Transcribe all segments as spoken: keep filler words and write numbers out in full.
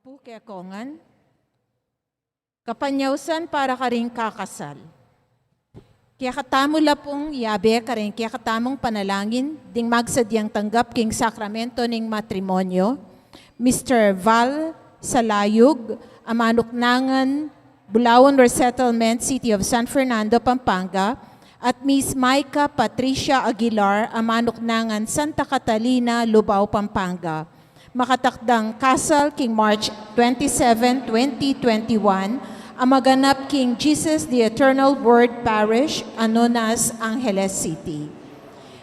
Pu kekongan, kapanyausan para karing kakasal. Kekatamu la pung yabe karing kekatamung panalangin ding magsadyang tanggap king sakramento ning matrimonyo, Mister Val Salayug, a manuknangan Bulaon Resettlement, City of San Fernando, Pampanga, at Miss Micah Patricia Aguilar, a manuknangan Santa Catalina, Lubao, Pampanga. Makatakdang kasal king March twenty-seven, twenty twenty-one, a maganap king Jesus the Eternal Word Parish, Anonas, Angeles City.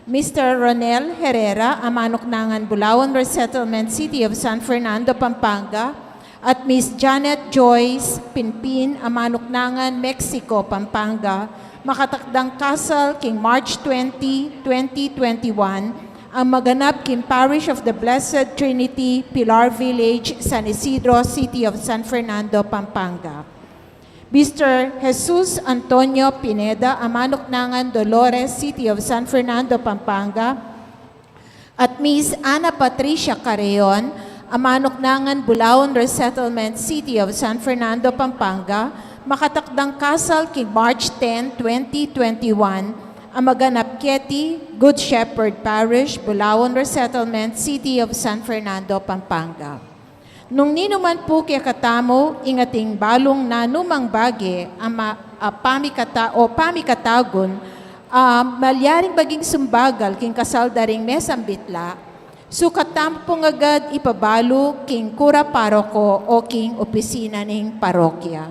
Mister Ronel Herrera, a manuknangan Bulaon Resettlement, City of San Fernando, Pampanga, at Miss Janet Joyce Pinpin, a manuknangan Mexico, Pampanga, makatakdang kasal king March twenty, twenty twenty-one, a maganap king Parish of the Blessed Trinity, Pilar Village, San Isidro, City of San Fernando, Pampanga. Mister Jesus Antonio Pineda, a manuknangan Dolores, City of San Fernando, Pampanga, at Miss Ana Patricia Carreon, a manuknangan Bulaon Resettlement, City of San Fernando, Pampanga, makatakdang kasal king March ten, twenty twenty-one, a maganap keti Good Shepherd Parish, Bulaon Resettlement, City of San Fernando, Pampanga. Nung ninuman pu kekatamu ing ating balung nanumang bage a ma-, a pamikata-, o pamikatagun, a malyaring maging sumbagal king kasal da ring mesambit la, sukat tamu pung agad ipabalu king kura paroko o king opisina ning parokya.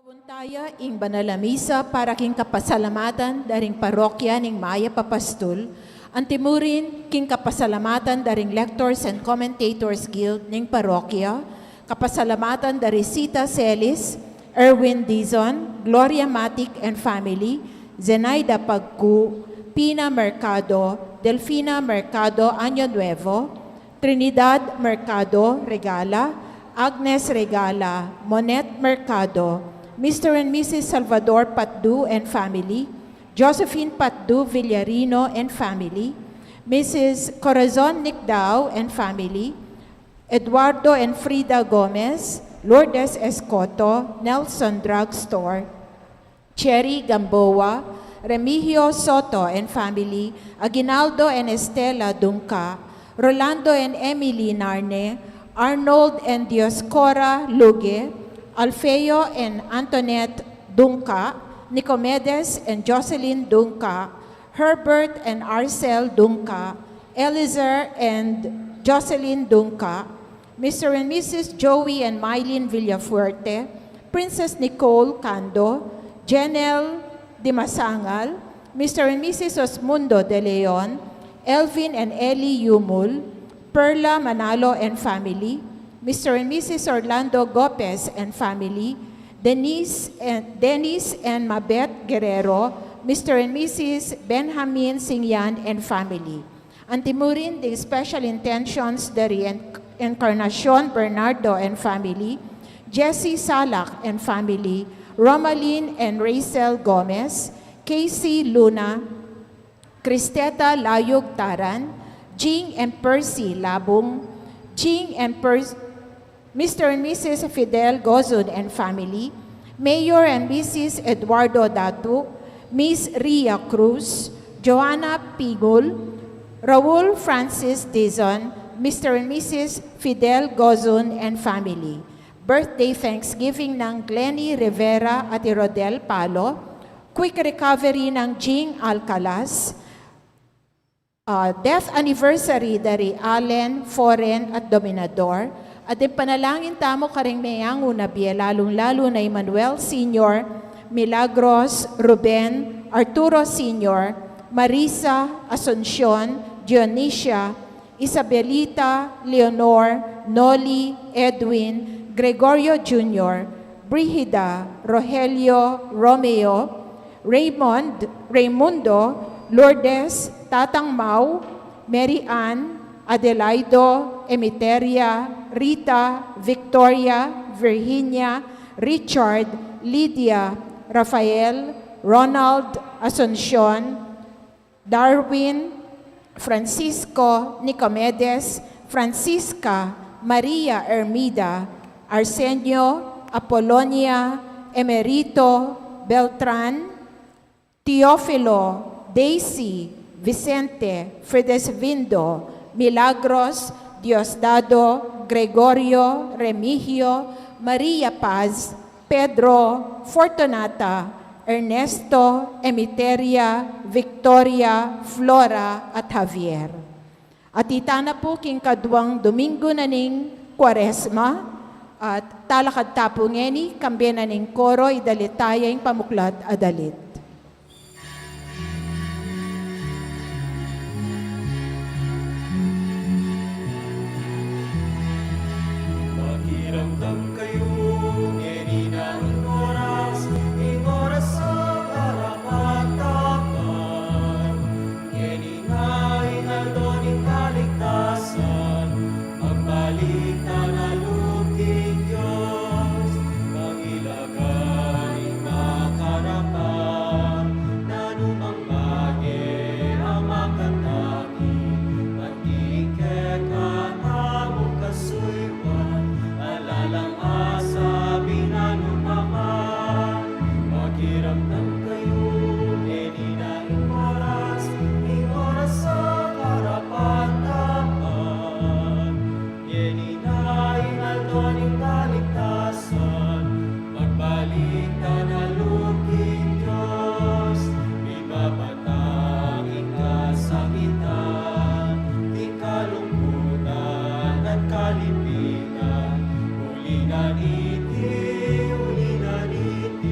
Puntaya ing banal a misa para king kapasalamatan da ring parokya ning Mayap a Pastul, antimurin king kapasalamatan da ring Lectors and Commentators Guild ning parokya, kapasalamatan da ri Sita Celis, Erwin Dizon, Gloria Matic and family, Zenaida Pagku, Pina Mercado, Delfina Mercado Año Nuevo, Trinidad Mercado Regala, Agnes Regala, Monet Mercado, Mister and Missus Salvador Patdu and family, Josephine Patdu Villarino and family, Missus Corazon Nicdao and family, Eduardo and Frida Gomez, Lourdes Escoto, Nelson Drugstore, Cherry Gamboa, Remigio Soto and family, Aguinaldo and Estela Dungca, Rolando and Emily Narne, Arnold and Dioscora Luge, Alfeo and Antoinette Dungca, Nicomedes and Jocelyn Dungca, Herbert and Arcel Dungca, Elizer and Jocelyn Dungca, Mister and Missus Joey and Mylene Villafuerte, Princess Nicole Cando, Jenel Dimasangal, Mister and Missus Osmundo De Leon, Elvin and Ellie Yumul, Perla Manalo and family, Mister and Missus Orlando Gopez and family, Denise and, Dennis and Mabet Guerrero, Mister and Missus Benjamin Singyan and family. Antimurin ding special intentions da ri En-, Encarnacion Bernardo and family, Jessie Salak and family, Romalyn and Rachel Gomez, Casey Luna, Cristeta Layug Taran, Jing and Percy Labung, Jing and Percy Mister and Missus Fidel Gozun and family, Mayor and Missus Eduardo Datu, Miss Ria Cruz, Joanna Pigul, Raul Francis Dizon, Mister and Missus Fidel Gozun and family. Birthday Thanksgiving ng Glenny Rivera at Rodel Palo, quick recovery ng Jing Alcalas, Ah, death anniversary da ri Allen, Foren, at Dominador. At ding panalangin tamu karing meangu na bie, lalung-lalu na i Manuel Senior, Milagros, Ruben, Arturo Senior, Marisa, Asuncion, Dionisia, Isabelita, Leonor, Noli, Edwin, Gregorio Junior, Brigida, Rogelio, Romeo, Raymond, Raymundo, Lourdes, Tatang Mau, Mary Ann, Adelaido, Emiteria, Rita, Victoria, Virginia, Richard, Lydia, Rafael, Ronald, Asuncion, Darwin, Francisco, Nicomedes, Francisca, Maria Ermida, Arsenio, Apolonia, Emerito, Beltran, Teofilo, Daisy, Vicente, Ferdesvindo, Milagros, Diosdado, Gregorio, Remigio, Maria Paz, Pedro, Fortunata, Ernesto, Emiteria, Victoria, Flora, at Javier. At ita na pu king kaduang Domingo na ning Kuaresma, at talakad ta pu ngeni, kambe na ning koro, idalit taya ing pamuklat a dalit. Pakiramdam kayu, ngeni na ing oras, ing oras a karapat-dapat. Ngeni na ing aldo ning kaligtasan, magbalik ta na lub king Dios, mangilaga ing makarapat, nanu mang bage a makatagi, anti ing kekatamu kasuyuan, ala lang asabi nanu pa man. Pakiramdam kayu, ngeni na ing oras, ing oras a karapat-dapat. Ngeni na ing aldo ning kaligtasan, magbalik ta na lub king Dios, mibabatang ing kasakitan, ing kalungkutan at kalipitan, uli na niti, uli na niti.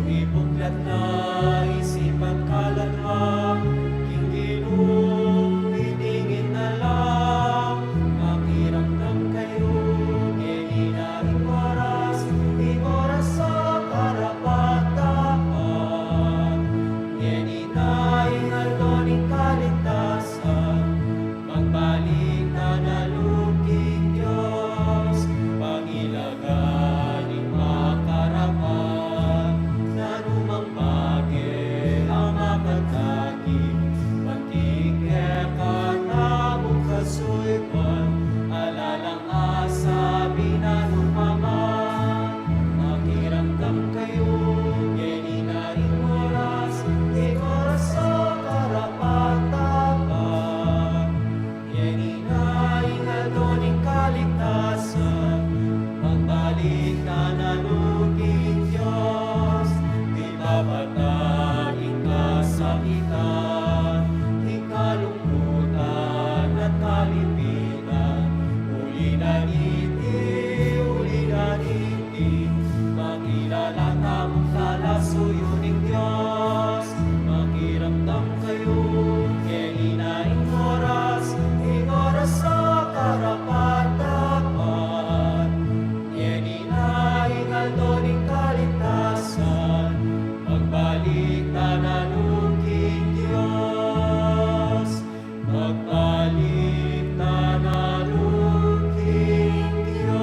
Ibuklat na isip at kalanwa, king Ginu idingin na la, makiramdam kayu, ngeni na ing oras, ing oras a karapat-dapat, ngeni na ing aldo ning kaligtasan, magbalik tana lub king Dios, pangilagan ing makarapat, nanu mang bage a makadagit, pati kekatamung kasuyuan, alalang asabi nanu pa man, makiramdam kayu, ngeni na ing oras, ing oras a karapat-dapat, ngeni na ing aldo ning kaligtasan, magbalik tana lub king Dios, di babata ing kasakitan, ing kalungkutan at kalipitan, uli na niti, uli na niti, makilala tamung talasuyu ning Dios, makiramdam kayu, ngeni na ing oras, ing oras a karapat-dapat, ngeni na ing aldo ning kaligtasan, magbalik tana lub king Dios, magbalik tana lub king Dios.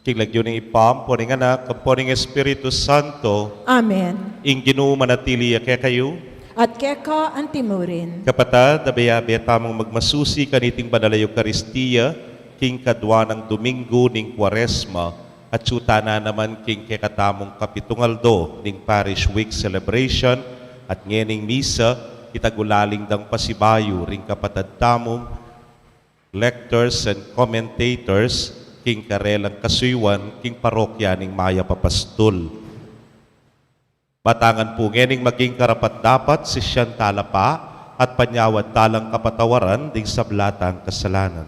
King lagyu ning Ibpa, ampo ning Anak, ampo ning Espiritu Santo. Amen. Ing Ginu manatili ya kekayu. At keka antimurin. Kapatad, abe-abe tamung magmasusi kaniting banal a Eukaristia, king kadwa nang Domingo ning Kuaresma, atyu tana naman king kekatamung kapitung aldo ning Parish Week celebration, at ngening misa, itagulaling dang pasibayu ring kapatad tamung lectors and commentators king karelang kasuyuan king parokya ning Mayap a Pastul. Batangan pu ngening maging karapat-dapat sisian tala pa at panyawad talang kapatawaran ding sabla tang kasalanan.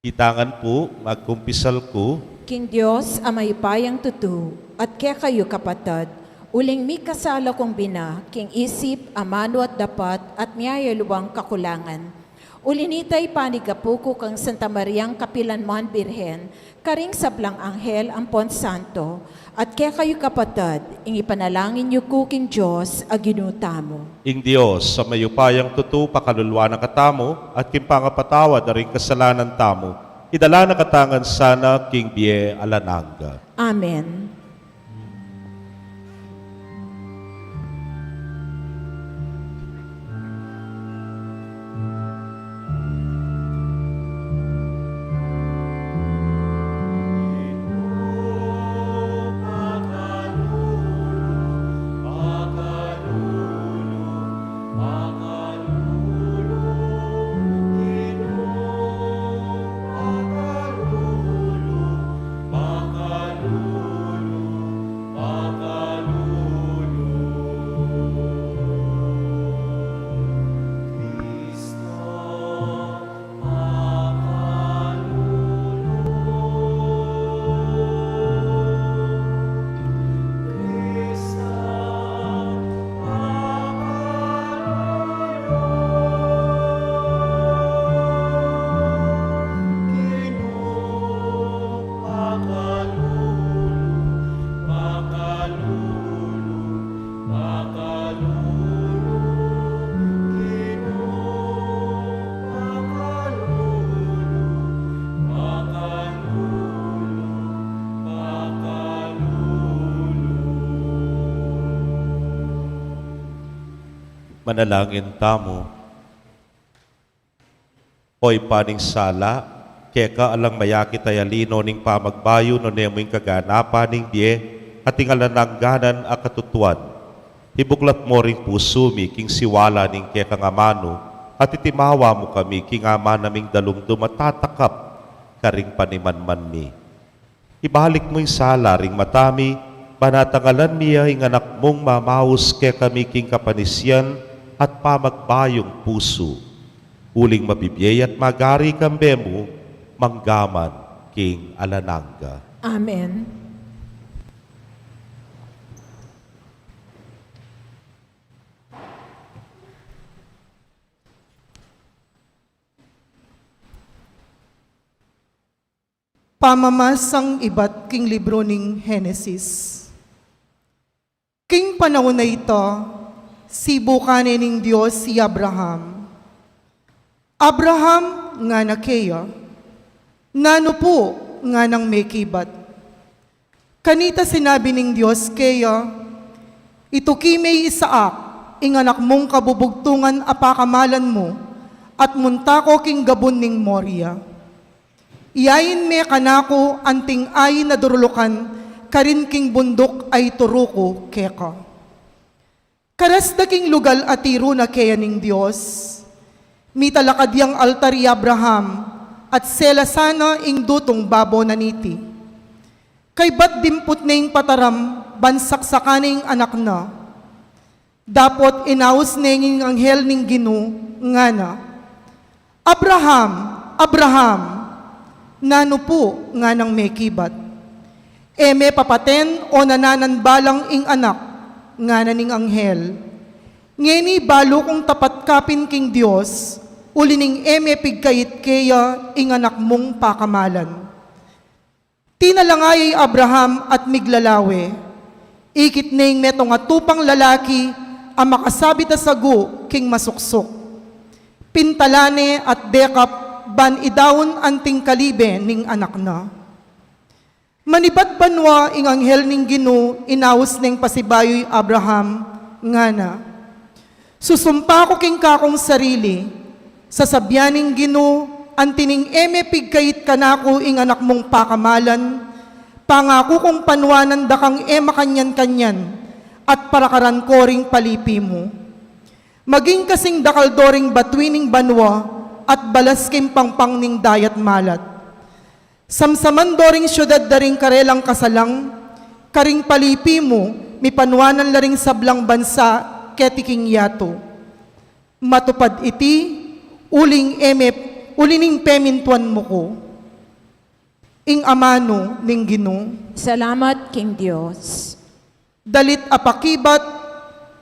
Itangan pu, magkumpisal ku. King Dios a mayupayang tutu, at kekayu kapatad, uling mikasala kung bina, king isip, amanu at dapat, at miyayaluang kakulangan. Uli nita ipanigapu ku kang Santa Mariang kapilanman Birhen, karing sablang anghel ampon santo, at kekayu kapatad, ing ipanalangin yu ku king Dios a Ginu tamu. Ing Dios a mayupayang tutu pakaluluan na katamu, at king pangapatawad da ring kasalanan tamu, idala na katamu ngan sana king bie alang angga. Amen. Manalangin tamu. O Ibpa ning sala, keka alang mayakit a yalino ning pamagbayu nune mu ing kaganapan ning bie at ing alang angga a katutuan. Ibuklat mu ring pusu mi king siwala ning kekang amanu, at itimawa mu kami king amanu ming dalumdum a tatakap karing panimanman mi. Ibalik mu ing sala ring mata mi, ban atangalan mi ya ing Anak mung mamaus kekami king kapanisian, at pamagbayung pusu, uling mabibie at magari kambe mu, manggaman king alang angga. Amen. Pamamasang ibat king libru ning Henesis. King panaun a ita, sibukan ne ning Dios i Abraham. "Abraham," ngana keya. "Nanu pu?" nganang mekibat. Kanita sinabi ning Dios keya, "Ituki me i Isaac, ing anak mung kabubugtungan a pakamalan mu, at munta ko king gabun ning Moria. Iyain me kanaku anting ain a durulukan karin king bunduk a ituru ku keka." Karas da king lugal a tiru na keya ning Dios, mitalakad yang altar i Abraham, at selasan na ing dutung babo na niti. Kaybat dimput ne ing pataram ban saksakan ne ing anak na. Dapot inaus ne ing anghel ning Ginu, ngana, "Abraham, Abraham!" "Nanu pu?" nganang mekibat. "E me papaten o nananan balang ing anak," ngana ning anghel. "Ngeni balu kung tapat ka pin king Dios, uli ning e me pigkait keya ing anak mung pakamalan." Tinalanga ya i Abraham at miglalawe. Ikit ne ing metung a tupang lalaki a makasabit a sagu king masuksuk. Pintalan ne at dekap ban idaun anting kalibe ning anak na. Manibat banua ing anghel ning Ginu, inaus neng pasibayu i Abraham, ngana, "Susumpa ku king kakung sarili, sasabian ning Ginu, anti ning e me pigkait kanaku ing anak mung pakamalan, pangaku kung panuanan da kang e makanyan-kanyan, at parakaran ko ring palipi mu. Maging kasing dakal do ring batui ning banua, at balas king pangpang ning dayat malat. Samsaman do ring siudad da ring karelang kasalang, karing palipi mu, mipanuanan la ring sablang bansa keti king yatu. Matupad iti, uling e me, uli ning pemintuan mu ku." Ing amanu ning Ginu. Salamat king Dios. Dalit a pakibat,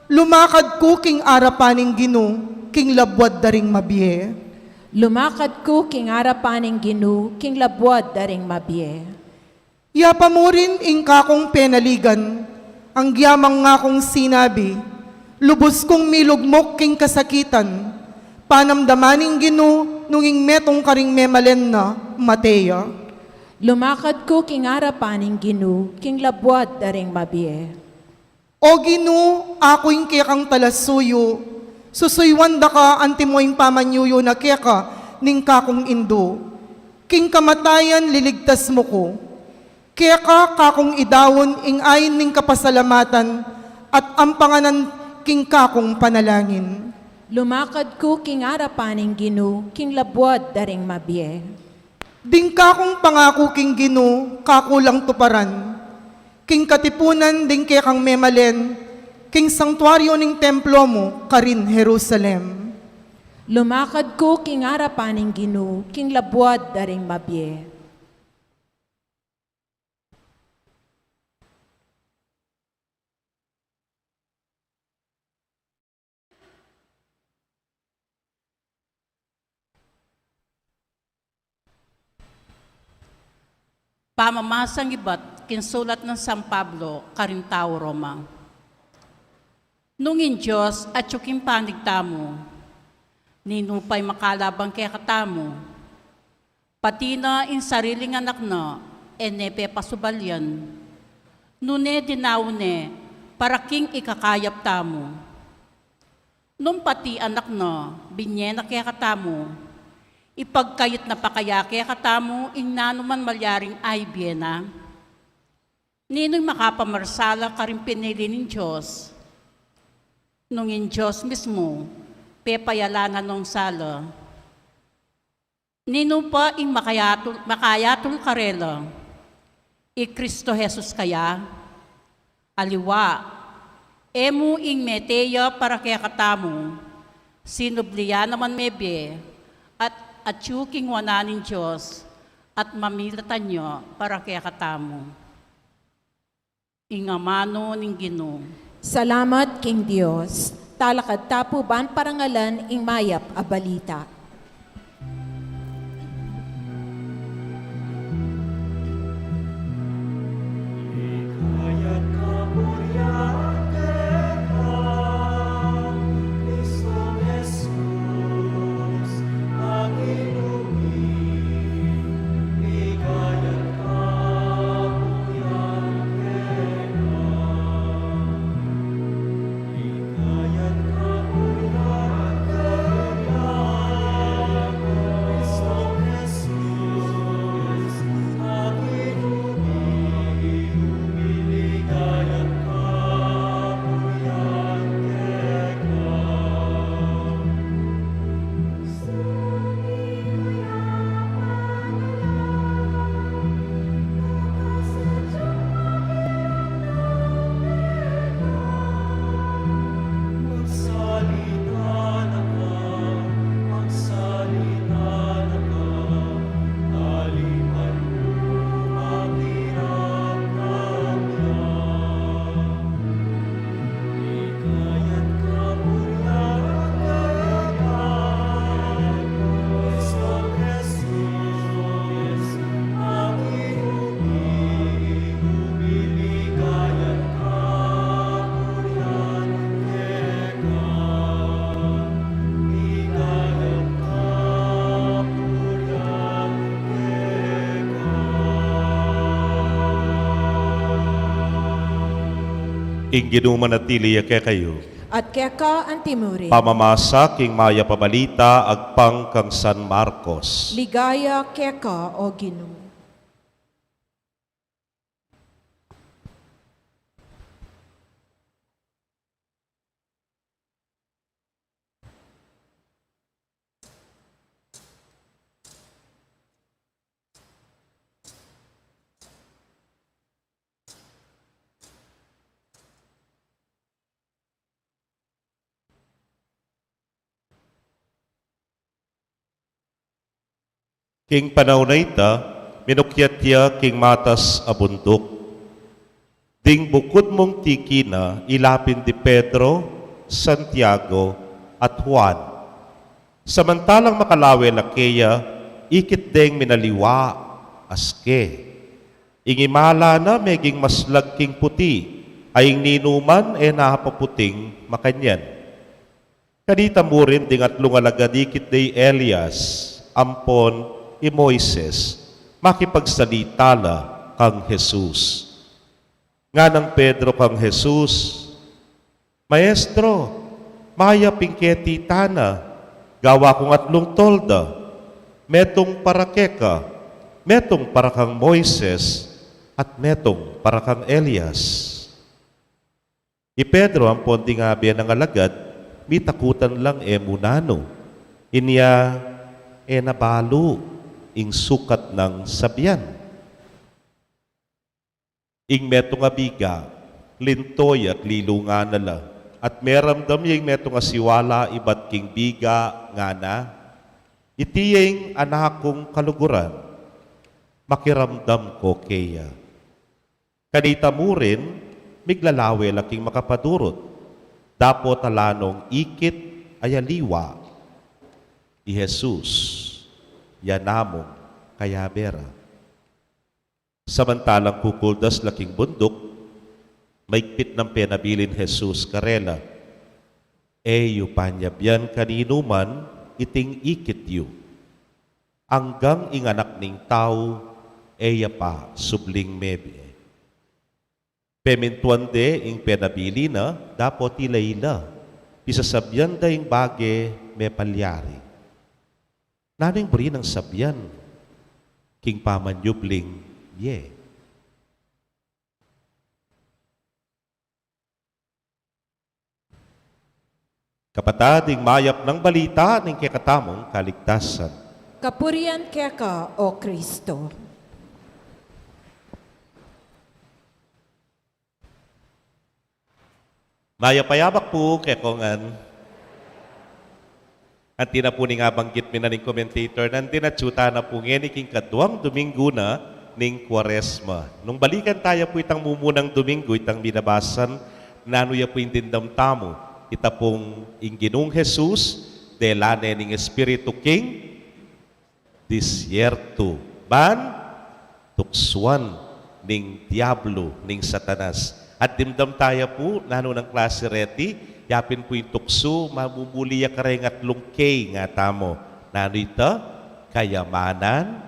lumakad ku king arapan ning Ginu, king labuad da ring mabie. Lumakad ku king arapan ning Ginu, king labuad da ring mabie. Yapa mu rin ing kakung penaligan, anggyamang ngakung sinabi, lubus kung milugmuk king kasakitan, panamdaman ning Ginu, nung ing metung karing memalen na, mate ya. Lumakad ku king arapan ning Ginu, king labuad da ring mabie. O Ginu, aku ing kekang talasuyu, susuyuan da ka antimo ing pamanyuyu na keka ning kakung indu. King kamatayan liligtas mu ku. Keka kakung idaun ing ain ning kapasalamatan at ampanganan king kakung panalangin. Lumakad ku king arapan ning Ginu, king labuad da ring mabie. Ding kakung pangaku king Ginu, kaku lang tuparan. King katipunan ding kekang memalen, king sangtuaryu ning templo mu, karin Jerusalem. Lumakad ku king arapan ning Ginu, king labuad da ring mabie. Pamamasang ibat king sulat nang San Pablo karing tau Roma. Nung ing Dios atyu king panig tamu, ninu pa ing makalaban kekatamu? Pati na ing sariling anak na, e ne pepasubalian, nune dinaun ne para king ikakayap tamu. Nung pati anak na, binie na kekatamu, ipagkait na pa kaya kekatamu ing nanuman malyaring aibie na? Ninu ing makapamarsala karing pinili ning Dios, nung ing Dios mismu pepayalanan nong sala? Ninu pa ing makayatul, makayatul karela? I Kristo Jesus kaya? Aliwa, e mu ing mete ya para kekatamu, Sinubli ya naman mebie, at atyu king wanan ning Dios, at mamilatan yu para kekatamu. Ing amanu ning Ginu. Salamat king Dios. Talakad ta pu ban parangalan ing mayap a balita. Ing Ginu manatili ya kekayu. At keka antimurin. Pamamasa king mayap a balita agpang kang San Marcos. Ligaya keka, O Ginu. King panaun a ita, minukyat ya king matas a bunduk. Ding bukud mung tiki na, ila pin di Pedro, Santiago, at Juan. Samantalang makalawe la keya, ikit deng minaliwa, aske. Ing imala na meging maslag king puti, a ing ninuman e na paputing makanyan. Kanita mu rin ding atlung alagad ikit de i Elias ampon i Moises, makipagsalita la kang Jesus. Nganang Pedro kang Jesus, "Maestro, mayap ing keti tana, gawa kung atlung tolda, metung para keka, metung para kang Moises, at metung para kang Elias." I Pedro ampon ding abe nang alagad, mitakutan lang e mu nanu. Inya e na balu ing sukat nang sabian. Ing metung a biga, linto ya at lilungan na la, at meramdam ya ing metung a siwala ibat king biga, ngana, "Iti ya ing Anak kung kaluguran, makiramdam ko keya." Kanita mu rin, miglalawe la king makapadurut, dapot ala nong ikit a yaliwa i Jesus, ya namung kayabe ra. Samantalang kukuldas la king bunduk, maigpit nang penabilin Jesus karela, "E yu panyabian kaninuman iting ikit yu, anggang ing Anak ning Tau e ya pa subling mebie." Pemintuan de ing penabili na, dapot ila-ila, pisasabian da ing bage mepalyari. Nanu ing buri nang sabian king pamanyubling bie? Kapatad, ing mayap nang balita ning kekatamung kaligtasan. Kapurian keka, O Kristo. Mayap a yabak pu kekongan. Anti na pu ning abanggit mi na ning commentator, nandin atyu tana pu ngeni king kaduang Domingo na ning Kuaresma. Nung balikan taya pu itang mumunang Domingo, itang binabasan, nanu ya pu ing dimdam tamu? Ita pung ing Ginung Jesus, dela ne ning Espiritu king disyertu, ban tuksuan ning Diablo, ning Satanas. At dimdam taya pu, nanu nang klasi reti? Ya pin pu ing tuksu, mamumuli ya kareng atlung K, nga tamu. Nanu ita? Kayamanan,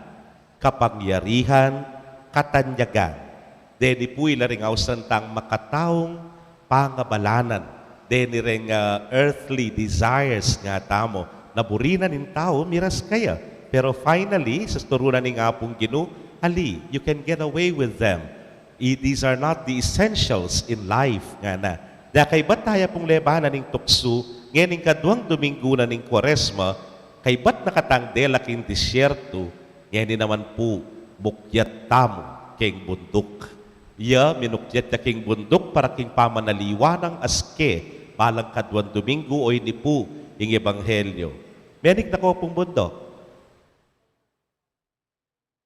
kapangyarihan, katanyagan. Deni pu ila ring ausan tang makataung pangabalanan, deni reng, ah, earthly desires, nga tamu. Naburi na ning tau, miras kaya. Pero finally, sa turu na ning Apung Ginu, ali, you can get away with them. I- these are not the essentials in life, ngana. Daya kaybat taya pung lebanan ning tuksu, ngening kaduang Domingo na ning Kuaresma, kaybat na katang dela king disyertu, ngeni naman pu, mukyat tamu king bunduk. Ya, minukyat ya king bunduk para king pamanaliwa nang aske, balang kaduang Domingo, o ini pu ing ebanghelyo. Menik na ko pung bunduk.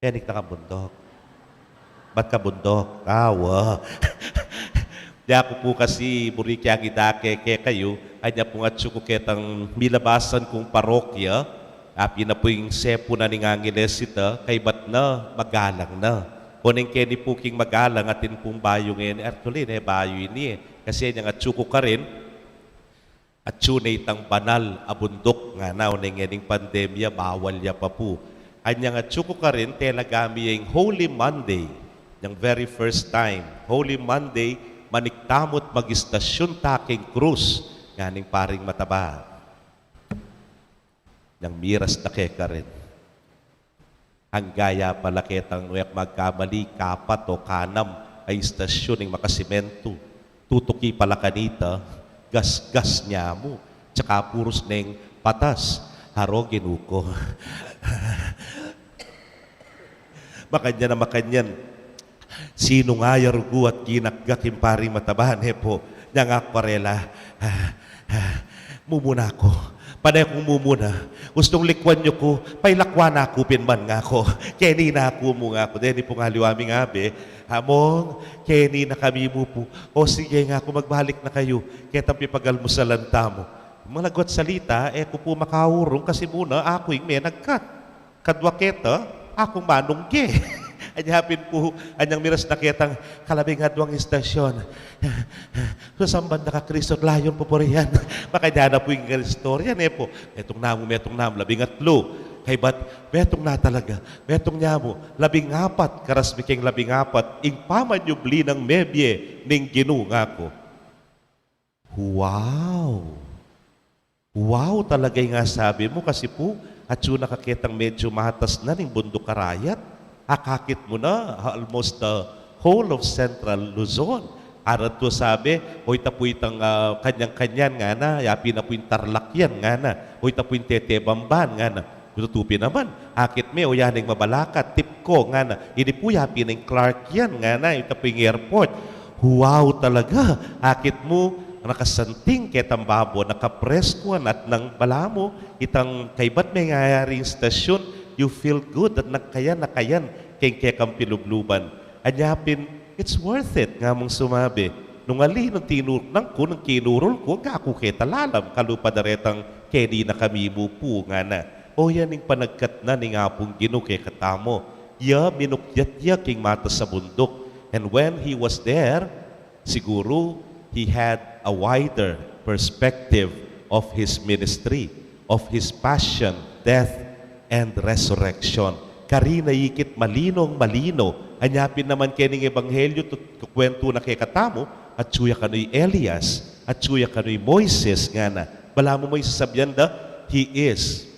Menik na kang bunduk. Bat ka bunduk? Awa. Di aku pu kasi buri kyang idake kekayu, anya pung atyu ku ketang milabasan kung parokya, apin na pu ing sepu na ning Angeles ita, kaybat na, magalang na. Oneng keni pu king magalang, atin pung bayu ngeni, actually, ne bayu ini e. Kasi inyang atyu ku karin, atyu ne itang banal a bunduk, ngana, oneng ngening pandemya, bawal ya pa pu. Anyang atyu ku karin, tela gami ya ing Holy Monday, yang very first time, Holy Monday, manik tamut magistasyun ta king krus, nganing paring mataba. Nang miras na kekarin. Angga ya pala ketang, nu e ku magkamali, kapat o kanam a istasyun ning makasimentu. Tutuki pala kanita, gasgas nyamu, tsaka purus neng patas. Aro, Ginu ku. Makanyan a makanyan. Sinungayar ku at ginakgak ing paring mataba, ne pu. Nyang akwarela, ah, ah, mumuna ku. Pane kung mumuna. Gustung likwan yu ku, pailakwan na ku pin man, ngaku. Keni na ku mu, ngaku. Deni pung aliwa ming abe, Among, keni na kami mu pu. O sige, ngaku, magbalik na kayu. Ketang pipagalmusalan tamu. Malagwat salita, e ku pu makaurung kasi muna aku ing menagkat. Kadwa keta, akung manungge. Anya pin pu, anyang miras na ketang kalabing adwang istasyon. Sasamban da ka Kristo't layun pupurian. Makanyan na pu ing istorya, ne pu. Metung na mu, metung na mu, labing atlu. Kaybat, metung na talaga. Metung nyamu, labing apat, karas mi keng labing apat, ing pamanyubli nang mebie ning Ginu, ngaku. Wow! Wow talaga ing asabi mu, kasi pu, atyu na ka ketang medyu matas na ning Bunduk Arayat. Akakit mu na almost the whole of Central Luzon. Arat tu sabi, o ita pu itang, ah, kanyan-kanyan, ngana, ya pin na pu ing Tarlac yan, ngana, o ita pu ing Tetebamban, ngana. Kututupi naman, akit me, o ya ning Mabalacat, Tipco, ngana. Ini pu ya pin ing Clark yan, ngana, ita pu ing airport. Wow talaga, akit mu, nakasanting ketang babo, nakapreskuan at nang balamu, itang kaybat me ngayari ing stasyon, you feel good at nagkayan, nakayan, keng kekang pilubluban. Anya pin, it's worth it, ngamung sumabi. Nung ali, nung tinuruk nang ku, nung kinurul ku, gaku keta lalam, kalupa da retang keni na kami mu pu, ngana. O yan ing panagkat na ning Apung Ginu kekatamu. Ya, minukyat ya king matas a bunduk. And when he was there, siguru, he had a wider perspective of his ministry, of his passion, death, and resurrection. Karin a ikit malinong malino. Anya pin naman kening ebanghelyo, tut-, kukwentu na kekatamu, atyu ya kanu i Elias, atyu ya kanu i Moises, ngana. Balamu mu ing sasabian da, he is.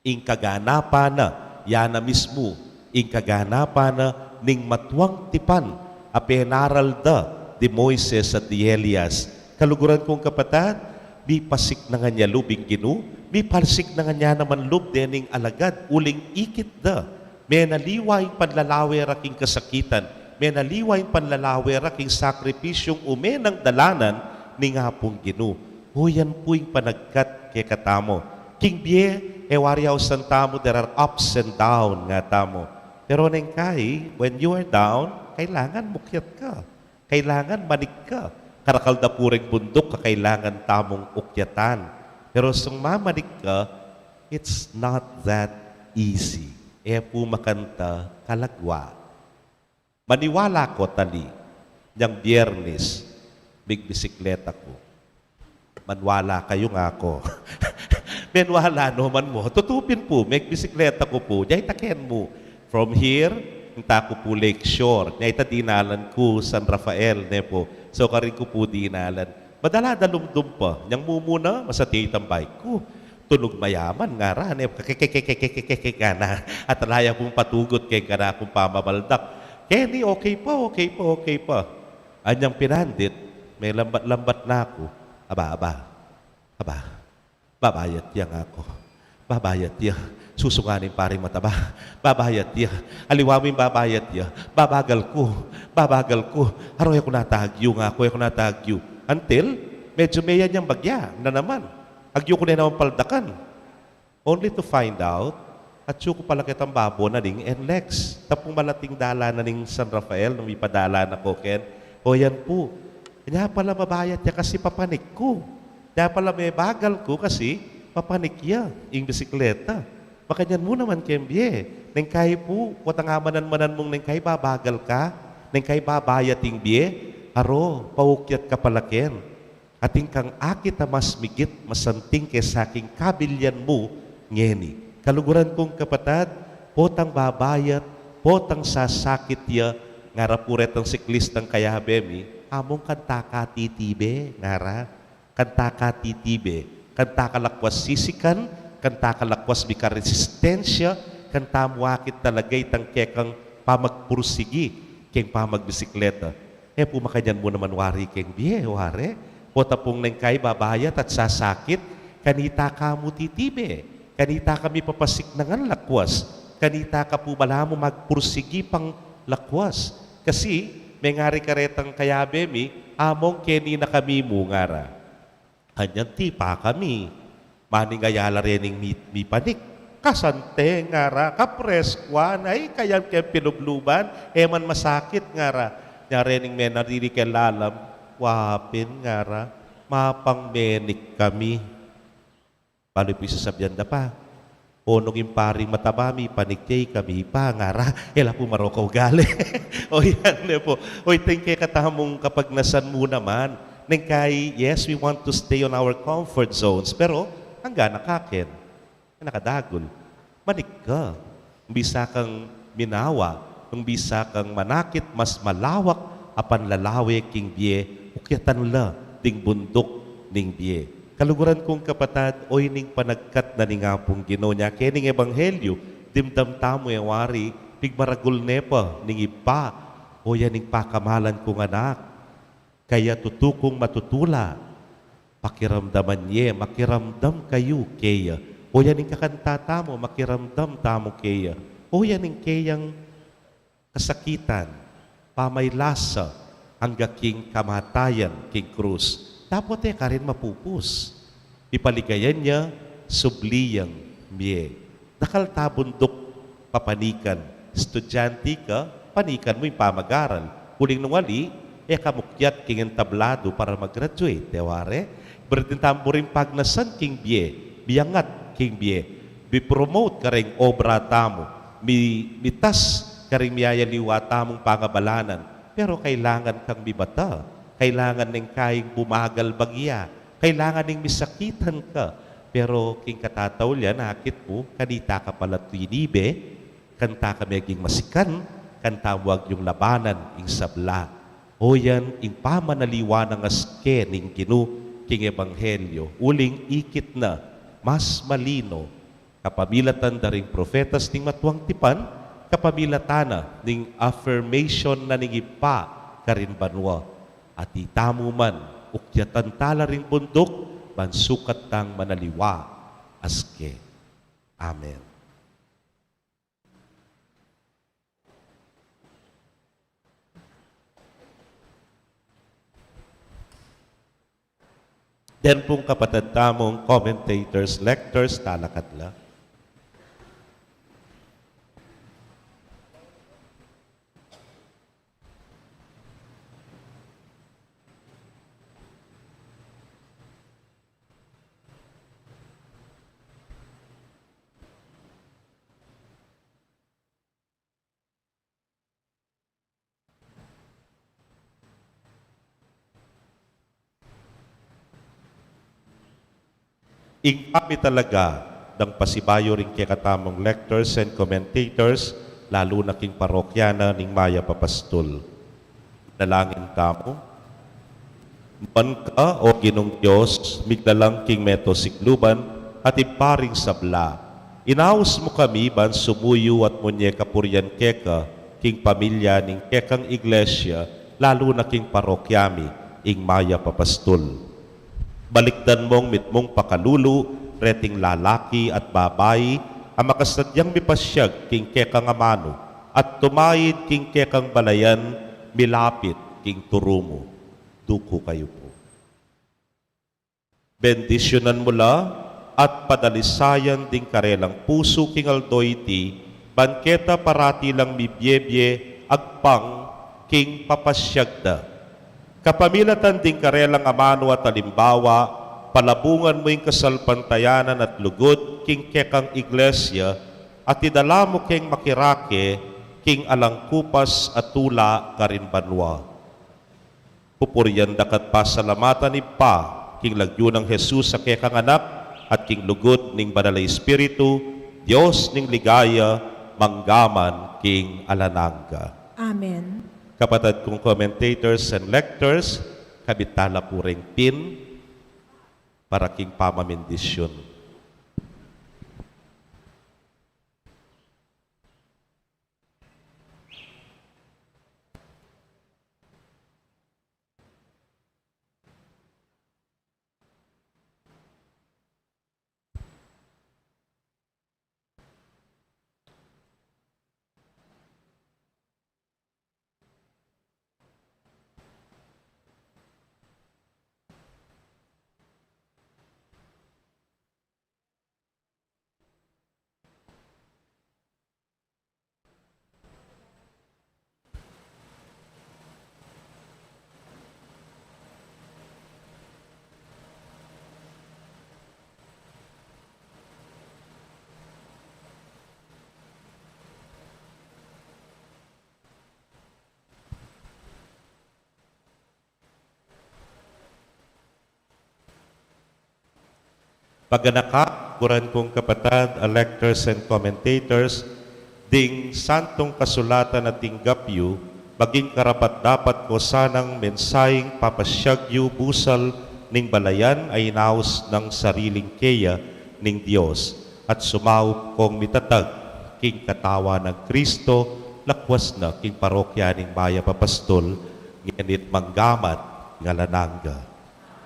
Ing kaganapan na, ya na mismu, ing kaganapan na ning matuang tipan a penaral da di Moises at di Elias. Kaluguran kung kapatad, mipasik na ngan ya lub ing Ginu, mipasik na ngan ya naman lub dening alagad, uling ikit da. Menaliwa ing panlalawe ra king kasakitan, menaliwa ing panlalawe ra king sakripisyung ume nang dalanan ning Apung Ginu. O yan pu ing panagkat kekatamu. King bie, e wari ausan tamu, there are ups and down nga tamu. Pero neng kai, when you are down, kailangan mukyat ka. Kailangan manik ka. Karakal da pu reng bunduk a kailangan tamung ukyatan. Pero sung mamanik ka, it's not that easy. E pu makanta kalagwa. Maniwala ko tali, nyang Biernes, migbisikleta ku. Maniwala kayu nga ku. Maniwala no man mu. Tutu pin pu, migbisikleta ku pu. Dya ita ken mu. From here, nita ku pu Lake Shore. Dya ita dinalan ku San Rafael, ne pu. So, karin ku pu dinalan. Madala-dalumdum pa. Nyang mumuna, masati itang bike ku. Tunug mayaman, ngara, ne, kekekekekekekekek, ngana. At ala ya pung patugut keng kanakung pamamaldak. Keni, okay pa, okay pa, okay pa. Anyang pinandit, melambat-lambat na ku. Aba, aba, aba. Babayat ya nga ku. Babayat ya. Susungan ing paring mataba. Babayat ya. Aliwa mu ing babayat ya. Babagal ku. Babagal ku. Aro, e ku na tagyu nga ku, e ku na tagyu. Until, medyo meyan yang bagya na naman. Agyu ku ne naman paldakan. Only to find out, atyu ku pala ketang babo na ning NLEX. Tapung malating dalan na ning San Rafael, nung mipadala na ku ken. O yan pu. Nya pala mabayat ya kasi papanik ku. Nya pala mebagal ku kasi papanik ya ing bisikleta. Makanyan mu naman keng bie. Neng kai pu, potang amanan-manan mung neng kai babagal ka, neng kai babayat ing bie, aro, paukyat ka pala ken. Atin kang akit a mas migit, masanting kesa king kabilyan mu ngeni. Kaluguran kung kapatad, potang babayat, potang sasakit ya, ngara pu retang siklistang kayabe mi, among kanta ka titibe, ngara, kanta ka titibe, kanta ka lakwas sisikan, kanta ka lakwas mikaresistensya, kanta mu akit talaga itang kekang pamagpursigi keng pamagbisikleta. E pu makanyan mu naman wari keng bie, wari. Pota pung neng kai babayat at sasakit, kanita ka mu titibe, kanita ka mipapasiknangan lakwas, kanita ka pu balamu magpursigi pang lakwas. Kasi, mengari ka retang kayabe mi, among keni na kami mu, ngara. Kanyan tipa kami. Maning ayala rening mi-, mipanik. Kasante, ngara, kapreskuan, ay, kayam keng pilubluban, e man masakit, ngara. Nya rening menariri keng lalam, wa pin, ngara, mapang menik kami. Balu pu ing sasabian da pa, o nung ing paring mataba mipanik ya, ikami pa, ngara, e la pu marokau gali. O yan, ne pu. O ita ing kekatamung kapagnasan mu naman. Neng kai, yes, we want to stay on our comfort zones, pero angga na kaken. Nakadagul. Manik ka. Nung bisa kang minawa, nung bisa kang manakit, mas malawak a panlalawe king bie, ukyatan la ding bunduk ning bie. Kaluguran kung kapatad, o ining panagkat na ning Apung Ginu, nya kening ebanghelyu, dimdam tamu e wari, pigmaragul ne pa ning Ibpa, o ya ning pakamalan kung anak. Kaya tutu kung matutula, pakiramdaman ye, makiramdam kayu keya. O ya ning kakanta tamu, makiramdam tamu keya. O ya ning keyang kasakitan, pamaylasa, angga king kamatayan king krus. Dapot e karin mapupus. Ipaligayan ya, subli yang mie. Dakal ta bunduk papanikan. Estudyante ka, panikan mu ing pamag-aral. Uling nung ali, e ka mukyat king entablado para mag-graduate, e ware? Buri tamung pagnasan king bie, miangat king bie, mi-promote karing obra tamu, mi-, mitas karing miyayaliwa tamung pangabalanan. Pero kailangan kang mibata, kailangan neng kaing bumagal bagya, kailangan neng misakitan ka. Pero king katataulian, akit mu, kanita ka pala tinibe, kanta ka meging masikan, kanta mu agyung labanan ing sabla. O yan ing pamanaliwa nang aske ning Ginu king ebanghelyo, uling ikit na, mas malino, kapamilatan da ring propetas ning matuang tipan, kapamilatan na ning affirmation na ning Ibpa karin banua. At itamu man, ukyatan ta la ring bunduk, ban sukat tang manaliwa aske. Amen. Den pung kapatad tamung commentators, lectors, talakad la. Ing kami talaga dang pasibayu ring kekatamung lectors and commentators, lalu na king parokya na ning Mayap a Pastul. Manalangin tamu. Nuan ka, O Ginung Dios, miglalang king meto sikluban, at Ibpa ring sabla. Inaus mu kami ban sumuyu at munye kapurian keka, king pamilya ning kekang iglesia, lalu na king parokya mi, ing Mayap a Pastul. Balikdan mung mitmung pakalulu, reting lalaki at babai, a makasadyang mipasyag king kekang amanu, at tumaid king kekang balayan, milapit king turu mu. Duku kayu pu. Bendisyunan mu la, at padalisayan ding karelang pusu king aldo iti, ban keta parati lang mibie-bie agpang king papasyag da. Kapamilatan ding karelang amanu at alimbawa, palabungan mu ing kasalpantayanan at lugud king kekang iglesia, at idala mu keng makirake king alang kupas a tula karin banua. Pupurian da ka at pasalamatan, Ibpa, king lagyu nang Jesus a kekang Anak, at king lugud ning Banal a Espiritu, Dios ning ligaya, mangga man king alang angga. Amen. Kapatad kung commentators and lectors, kabit tala pu ring pin para king pamamindisyun. Paganaka, guran kung kapatad, a lectors and commentators, ding santung kasulatan a tinggap yu, maging karapat-dapat ko sanang mensaheng papasyag yu busal ning balayan a inaus nang sariling keya ning Dios, at sumaup kong mitatag king katawan nang Kristo, lakwas na king parokya ning Mayap a Pastul, ngeni't mangga man king alang angga.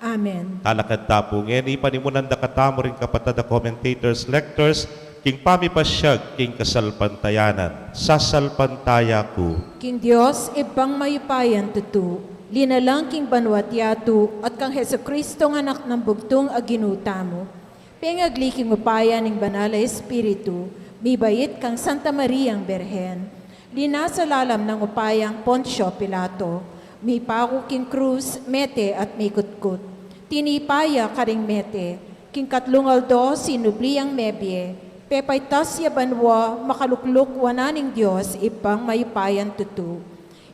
Amen. Talakad ta pu ngeni, panimunan da katamu ring kapatad a commentators, lectors, king pamipasyag king kasalpantayanan. Sasalpantaya ku king Dios, Ibpang mayupayang tutu, linalang king banua't yatu, at kang Jesucristong Anak nang bugtung a Ginu tamu, pengagli king upaya ning Banal a Espiritu, mibait kang Santa Mariang Birhen, linasa lalam nang upayang Poncio Pilato, mipaku king krus, mete at mikutkut. Tinipa ya karing mete, king katlung aldo sinubli yang mebie, pepaitas ya banua, makalukluk wanan ning Dios Ibpang mayupayang tutu.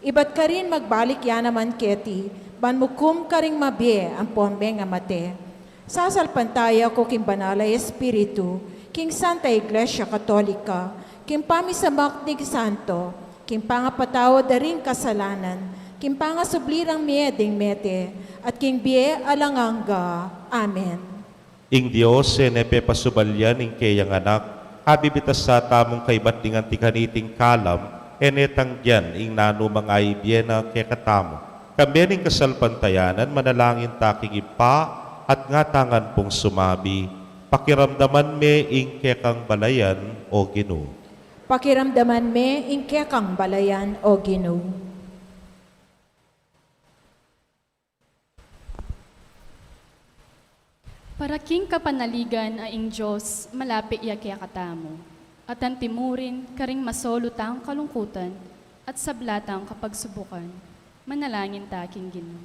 Ibat karin magbalik ya naman keti, ban mukum karing mabie ampon mengamate. Sasalpantaya ku king Banal a Espiritu, king Santa Iglesia Katolika, king pamisamak ding santo, king pangapatawad da ring kasalanan, king pangasubli rang mie ding mete, at king bie alang angga. Amen. Ing Dios, e ne pepasubalyan ing keyang Anak, a bibitasa tamung kaybat ding anti kaniting kalam, e ne tanggian ing nanu mang aibie na kekatamu. Kambe ning kasalpantayanan, manalangin ta king Ibpa, at ngatamu ngan pung sumabi, pakiramdaman me ing kekang balayan, O Ginu. Pakiramdaman me ing kekang balayan, O Ginu. Para king kapanaligan a ing Dios malapit ya kekatamu, at antimurin karing masolu tang kalungkutan at sabla tang kapagsubukan. Manalangin ta king Ginu.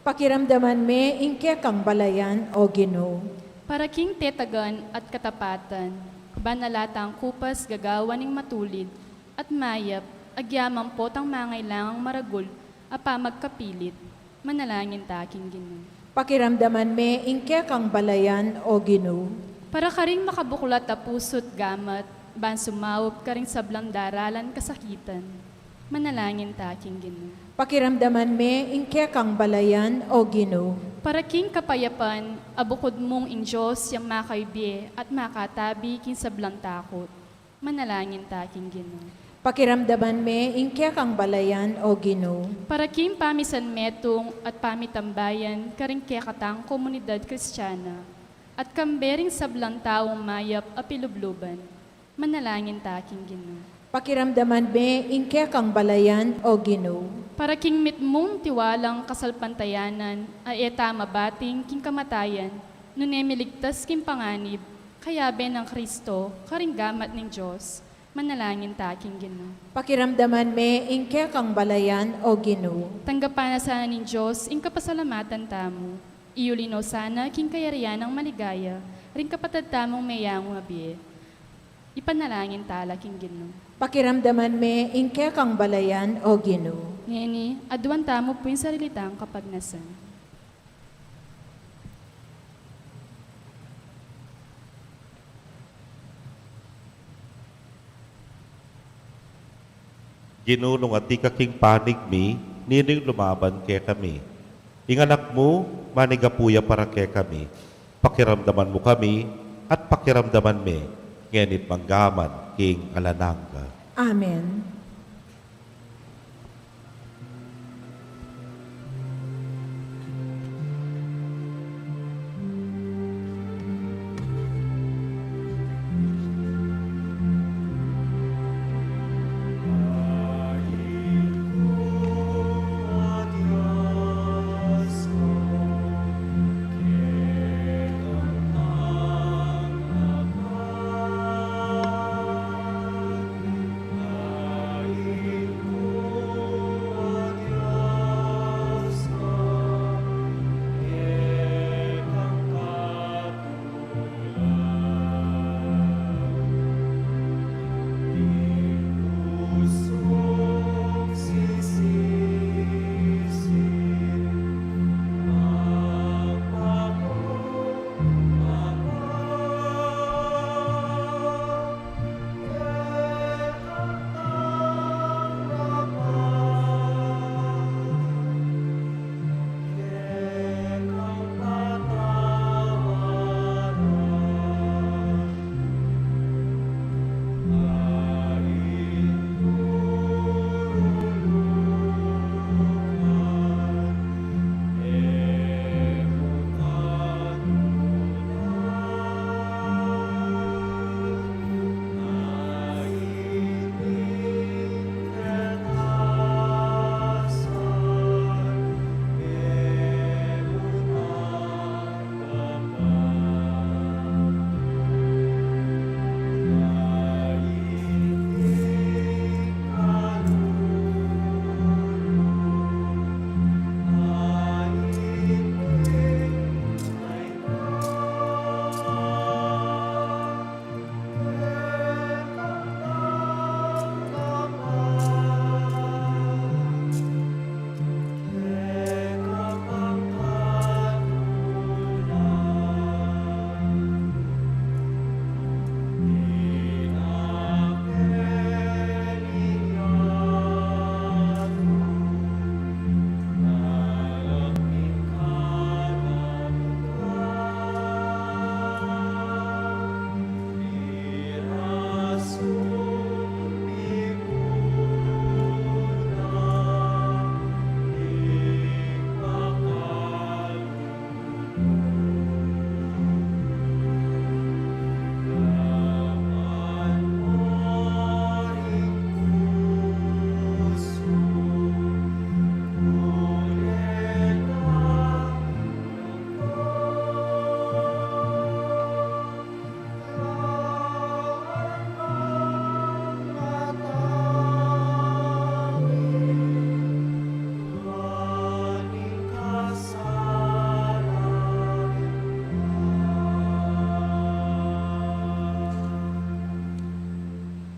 Pakiramdaman me ing kekang balayan, O Ginu. Para king tetagan at katapatan, banal a tang kupas gagawan ning matulid at mayap, agyaman potang mangailangang maragul a pamagkapilit. Manalangin ta king Ginu. Pakiramdaman me ing kekang balayan, O Ginu. Para karing makabuklat a pusu't gamat, ban sumaup karing sablang daralan kasakitan. Manalangin ta king Ginu. Pakiramdaman me ing kekang balayan, O Ginu. Para king kapayapan, a bukud mung ing Dios yang makaibie at makatabi king sablang takut. Manalangin ta king Ginu. Pakiramdaman me ing kekang balayan, O Ginu. Para king pamisanmetung at pamitambayan karing kekatang komunidad Kristiana, at kambe ring sablang taung mayap a pilubluban. Manalangin ta king Ginu. Pakiramdaman me ing kekang balayan, O Ginu. Para king mitmung tiwalang kasalpantayanan a e ta mabating king kamatayan, nune miligtas king panganib, kayabe nang Kristo, karing gamat ning Dios. Manalangin ta king Ginu. Pakiramdaman me ing kekang balayan, O Ginu. Tanggapan na sana ning Dios ing kapasalamatan tamu. Iuli no sana king kayarian nang maligaya ring kapatad tamung meyangu a bie. Ipanalangin ta la king Ginu. Pakiramdaman me ing kekang balayan, O Ginu. Ngeni, aduan tamu pu ing sarili tang kapagnasan. Ginu, nung atiu ka king panig mi, ninu ing lumaban kekami? Ing Anak mu, manigapu ya para kekami. Pakiramdaman mu kami, at pakiramdaman mi, ngeni't mangga man king alang angga. Amen.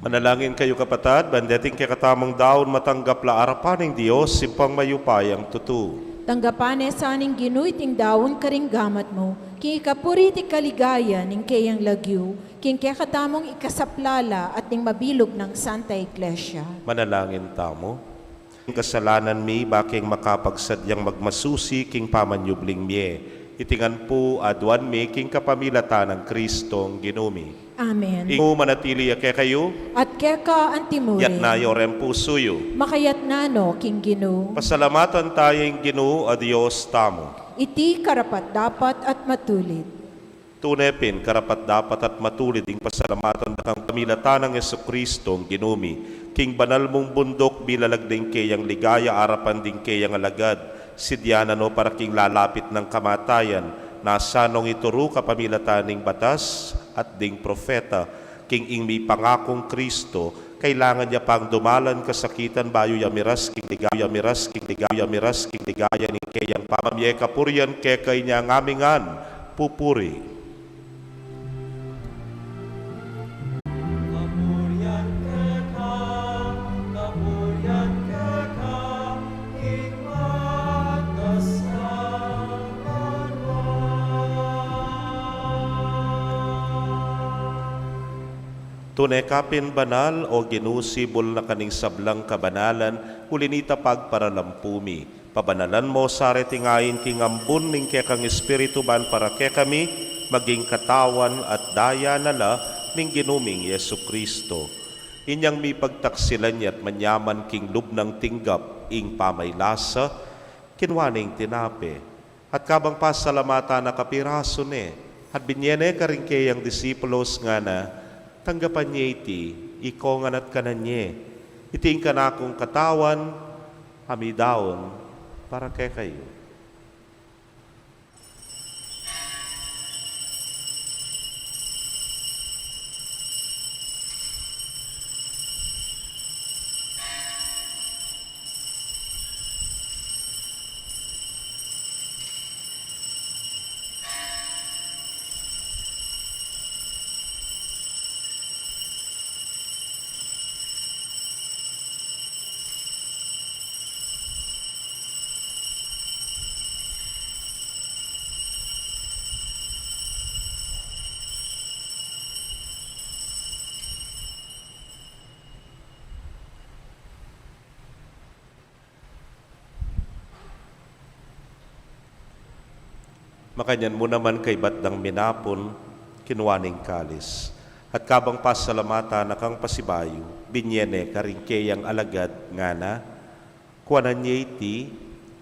Manalangin kayu, kapatad, ban deting kekatamung daun matanggap la arapan ning Dios, Ibpang mayupayang tutu. Tanggapan ne sa ning Ginu iting daun karing gamat mu, king ikapuri at ikaligaya ning keyang lagyu, king kekatamung ikasaplala at ning mabilug nang Santa Iglesia. Manalangin tamu. Kasalanan mi, bakeng makapagsadyang magmasusi king pamanyubling mie. Iti ngan pu aduan mi king kapamilatan nang Kristong Ginu mi. Amen. Ing Ginu manatili ya kekayu. At keka antimurin. Yatna yu reng pusu yu. Makayatna no king Ginu. Pasalamatan taya ing Ginu a Dios tamu. Iti karapat-dapat at matulid. Tune pin karapat-dapat at matulid ing pasalamatan da kang pamilatan nang Jesukristong Ginu mi. King banal mung bunduk, bilalag ding keyang ligaya arapan ding keyang alagad, sidyanan no para king lalapit nang kamatayan, nasa nong ituru kapamilatan ning batas at ding propeta, king ing mipangakung Kristo, kailangan ya pang dumalan kasakitan bayu ya miras king ligaya, miras king ligaya, miras king ligaya ning keyang pamamie. Kapurian keka inya ngan mi ngan pupuri. Kapurian keka, kapurian keka, king batas a banua. Tune ka pin banal, o Ginu, sibul na ka ning sablang kabanalan, uli nita pagparalampu mi. Pabanalan mo sa reting ain king ambun ning kekang Espiritu ban para kekami, maging katawan at daya na la ning Ginu ming Jesucristo. Inyang mipagtaksilan ya at manyaman king lub nang tinggap ing pamaylasa, kinua ne ing tinape, at kabang pasalamatan na kapirasu ne, at binye ne karing keyang disipulos ngana, tanggapan ye iti, ikongan at kanan ye. Iti ing kanakung katawan, a midaun para kekayu. Makanyan mu naman kaybat dang minapun, kinua ne ing kalis. At kabang pasalamatan na kang pasibayu, binye ne karing keyang alagad ngana, kuanan ye iti,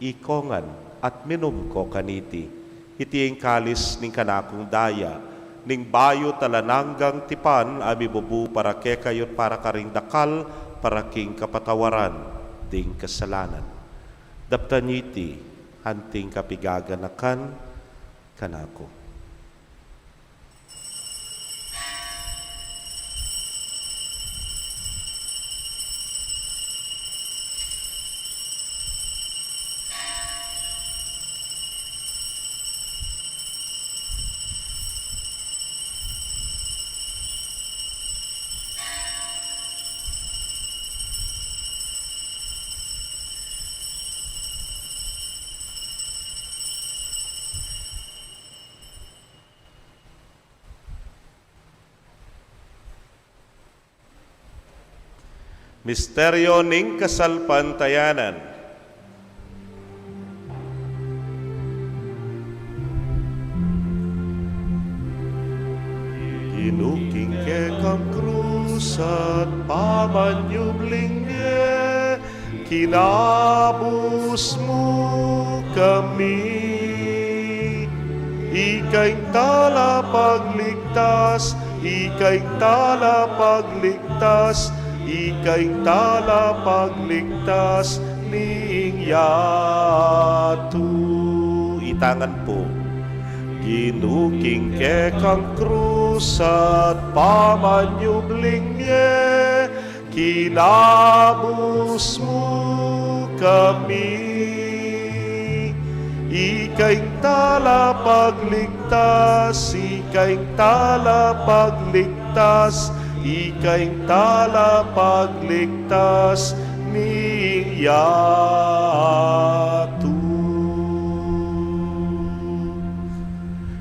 ikongan, at minum ko kaniti. Iti ing kalis ning kanakung daya, ning bayu at alang anggang tipan a mibubu para kekayu at para karing dakal, para king kapatawaran ding kasalanan. Daptan ye iti, anting kapigaganakan kanaku. Misteryo ning kasalpantayanan. Ginu, king kekang krus at pamanyubling mie, kinabus mu kami. Ika ing talapagligtas, ika ing talapagligtas, ika ing talapagligtas ning yatu. Ita ngan pu. Ginu, king kekang krus at pamanyubling mie, kinabus mu kami. Ika ing talapagligtas, ika ing talapagligtas Ika ing talapagligtas ning yatu.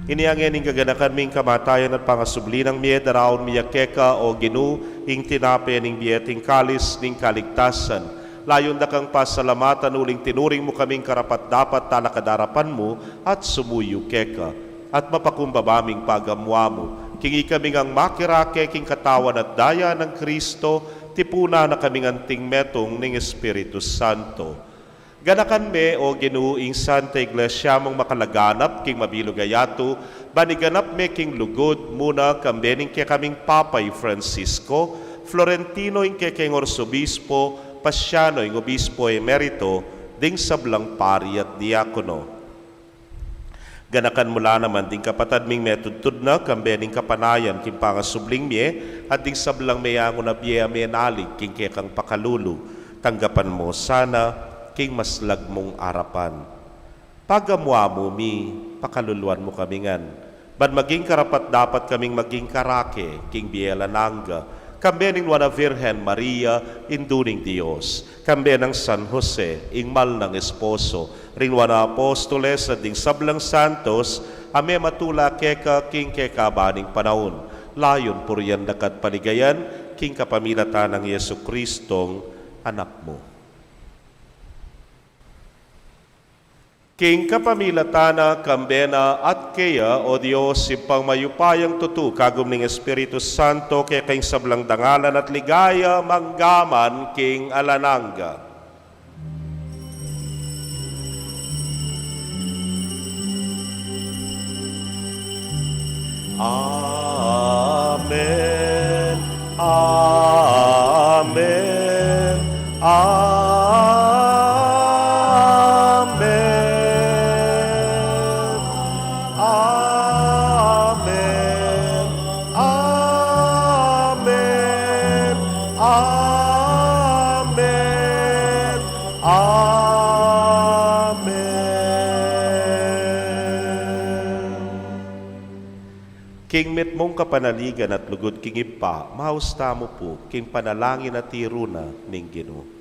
Inya ngeni, gaganakan mi ing kamatayan at pangasubli nang mie, daraun mi ya keka, o Ginu, ing tinape ning bie at ing kalis ning kaligtasan. Layun da kang pasalamatan uling tinuring mu kaming karapat-dapat talakad arapan mu at sumuyu keka. At mapakumbaba ming pagamuan mu king ikami ngang makirake king katawan at daya nang Kristo, tipunan na kaming anting metung ning Espiritu Santo. Ganakan me, o Ginu, ing Santa Iglesia mung makalaganap king mabilug a yatu, ban iganap me king lugud mu na kambe ning kekaming Papa i Francisco, Florentino ing kekeng Arsobispo, Pasiano ing Obispo Emerito, ding sablang pari at diakono. Ganakan mu la naman ding kapatad ming metudtud na kambe ning kapanayan king pangasubling mie, at ding sablang meangu na bie a menalig king kekang pakalulu. Tanggapan mu sana king maslag mung arapan. Pagamuan mu mi, pakaluluan mu kami ngan, ban maging karapat-dapat kaming maging karake king bie alang angga, kambe ning Nuan a Virgen Maria, Indu ning Dios, kambe nang San Jose, ing mal nang esposo, ring Nuan a Apostoles, at ding sablang santos a mematula keka king kekaban ning panaun, layun purian da ka at paligayan, king kapamilatan nang Jesucristong Anak mu. King kapamilatan na, kambe na, at keya, o Dios, Ibpang mayupayang tutu, kagum ning Espiritu Santo, keka ing sablang dangalan at ligaya, mangga man king alang angga. Amen. Amen. Amen. Amen. Amen. Amen. Amen. King mitmung kapanaligan at lugud king Ibpa, maus tamu pu king panalangin a tiru na ning Ginu.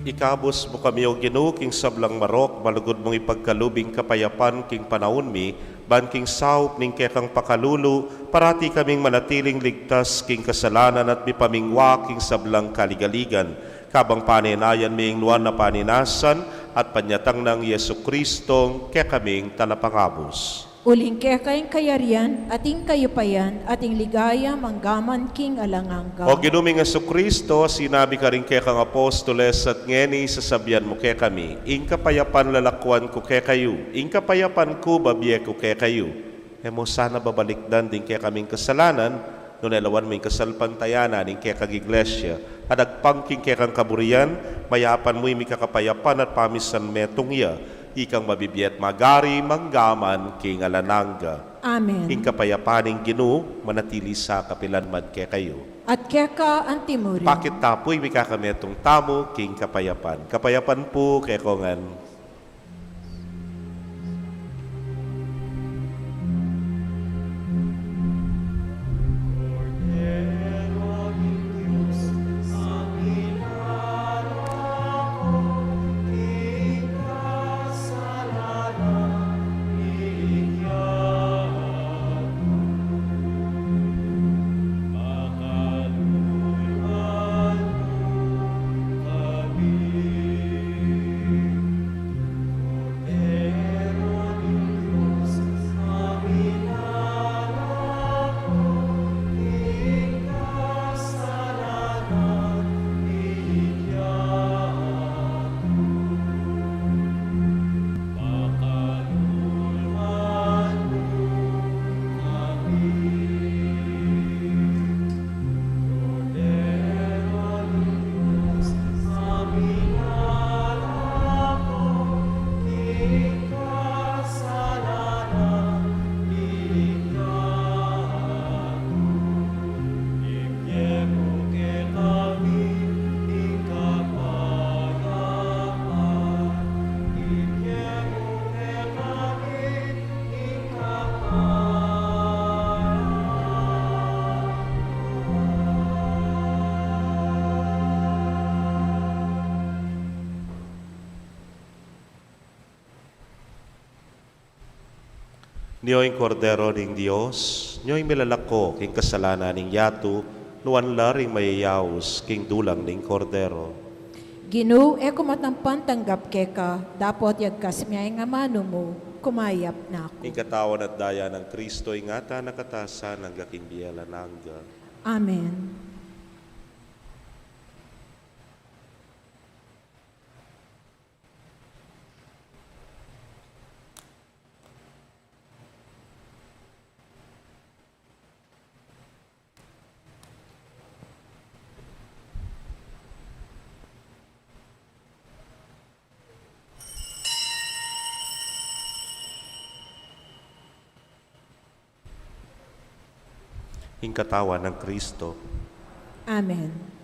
Ikabus mu kami, O Ginu, king sablang marok, malugud mung ipagkalub ing kapayapan king panaun mi, ban king saup ning kekang pakalulu, parati kaming manatiling ligtas king kasalanan at mipamingwa king sablang kaligaligan. Kabang panenayan mi ing nuan a paninasan at panyatang nang Jesucristong kekaming Talapangabus. Uling keka ing kayarian, at ing kayupayan, at ing ligaya, manggaman king alang angga. O Ginu ming Jesucristo, sinabi ka ring kekang apostoles, at ngeni sasabian mu kekami, ing kapayapan lalakuan ku kekayu, ing kapayapan ku babie ku kekayu. E mu sana babalikdan ding kekaming kasalanan, nune lawan mu ing kasalpantayanan ning kekang Iglesia, at agpang king kekang kaburian, mayapan mu ing mikakapayapan at pamisan metung ya, ikang mabibie at magari manggaman king alang angga. Amen. Ing kapayapan ning Ginu manatili sa kapilan man kekayu. At keka antimurin. Pakit ta pu ing mikakametung tamu king kapayapan. Kapayapan pu kekongan. Nyo ing Kordero ning Dios, nyo ing milalako king kasalanan ning yatu, nuan la ring mayayaus king dulang ning Kordero. Ginu, e ku matampan tanggap keka, dapot yagkas me ing amanu mu, kumayap na ku. Ing katawan at daya nang Kristo, ingatan na katasan angga king bie alang angga. Amen. Ing katawan nang Kristo. Amen.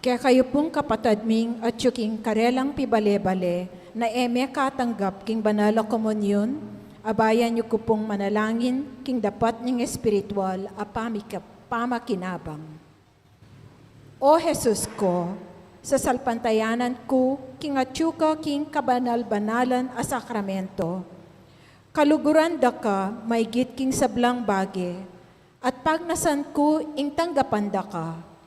Kekayu pung kapatad ming atyu king karelang pibale-bale na e mekatanggap king banal a komunyon, abayan yu ku pung manalangin king dapat ning espiritual a pamika-, pamakinabang. O Jesus ku, sasalpantayanan ku king atyu ka king kabanal-banalan a sakramento. Kaluguran da ka maigit king sablang bage, at pagnasan ku ing tanggapan da ka.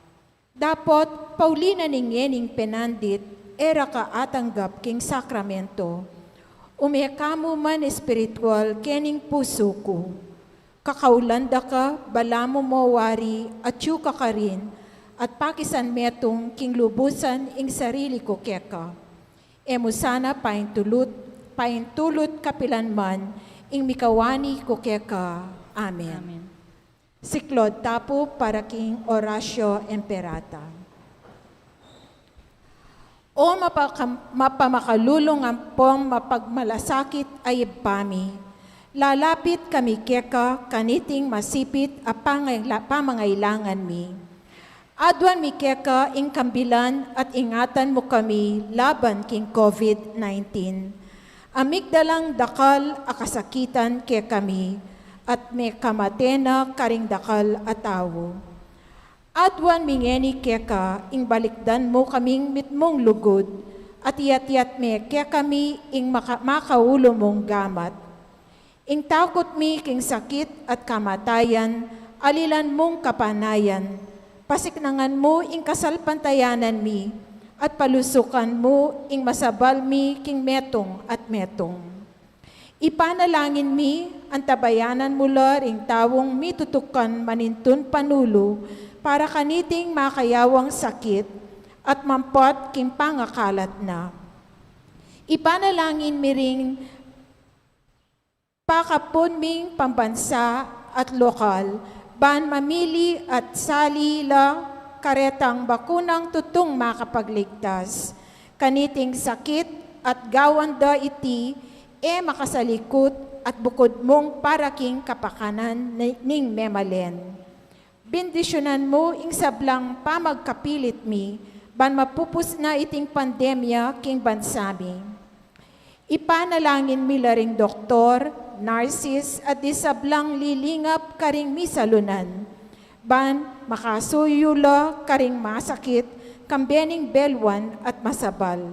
Dapot pauli na ning ngening penandit e ra ka atanggap king sakramento, ume ka mu man espiritual kening pusu ku. Kakaulan da ka, balamu mo wari atyu ka karin, at pakisan metung king lubusan ing sarili ku keka. E mu sana paintulut, paintulut kapilan man ing mikawani ku keka. Amen. Amen. Siklaud ta pu para king Oratio Imperata. O mapakam-, mapamakalulung ampong mapagmalasakit a Ibpa mi, lalapit kami keka kaniting masipit a pangangla-, pamangailangan mi. Aduan mi keka ing kambilan at ingatan mu kami laban king COVID nineteen. A migdalang dakal a kasakitan kekami, at mekamate na karing dakal a tau. Aduan mi ngeni keka ing balikdan mu kaming mitmung lugud, at iyat-iyat me kekami ing maka-, makaulu mung gamat. Ing takut mi king sakit at kamatayan, alilan mung kapanayan. Pasiknangan mu ing kasalpantayanan mi, at palusukan mu ing masabal mi king metung at metung. Ipanalangin mi, antabayanan mu la ring taung mitutukan manintun panulu para kaniting makayawang sakit at mampot king pangakalat na. Ipanalangin mi ring pakapun ming pambansa at lokal, ban mamili at sali la karetang bakunang tutung makapagligtas kaniting sakit, at gawan da iti e makasalikut at bukud mung para king kapakanan ni-, ning memalen. Bendisyunan mu ing sablang pamagkapilit mi, ban mapupus na iting pandemya king bansa mi. Ipanalangin mi la ring doktor, narsis, at di sablang lilingap karing misalunan, ban makasuyu la karing masakit, kambe ning belwan at masabal.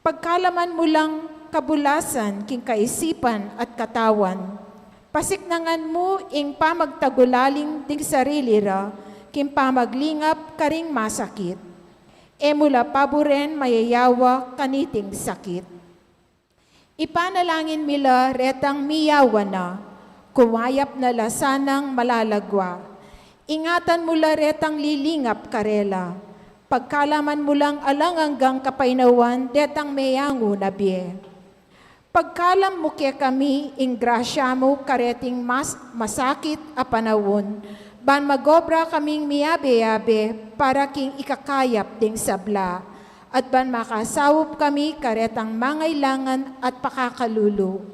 Pagkalaman mu lang kabulasan king kaisipan at katawan. Pasiknangan mu ing pamagtagulaling ding sarili ra king pamaglingap karing masakit. E mu la paburen mayayawa kaniting sakit. Ipanalangin mi la retang miyawa na, kumayap na la sanang malalagwa. Ingatan mu la retang lilingap karela. Pagkalaman mu lang alang anggang kapaynawan detang meyangu na bie. Pagkalam mu kekami ing grasya mu kareting mas-, masakit a panaun, ban magobra kaming miyabe-yabe para king ikakayap ding sabla, at ban makasaup kami karetang mangailangan at pakakalulu.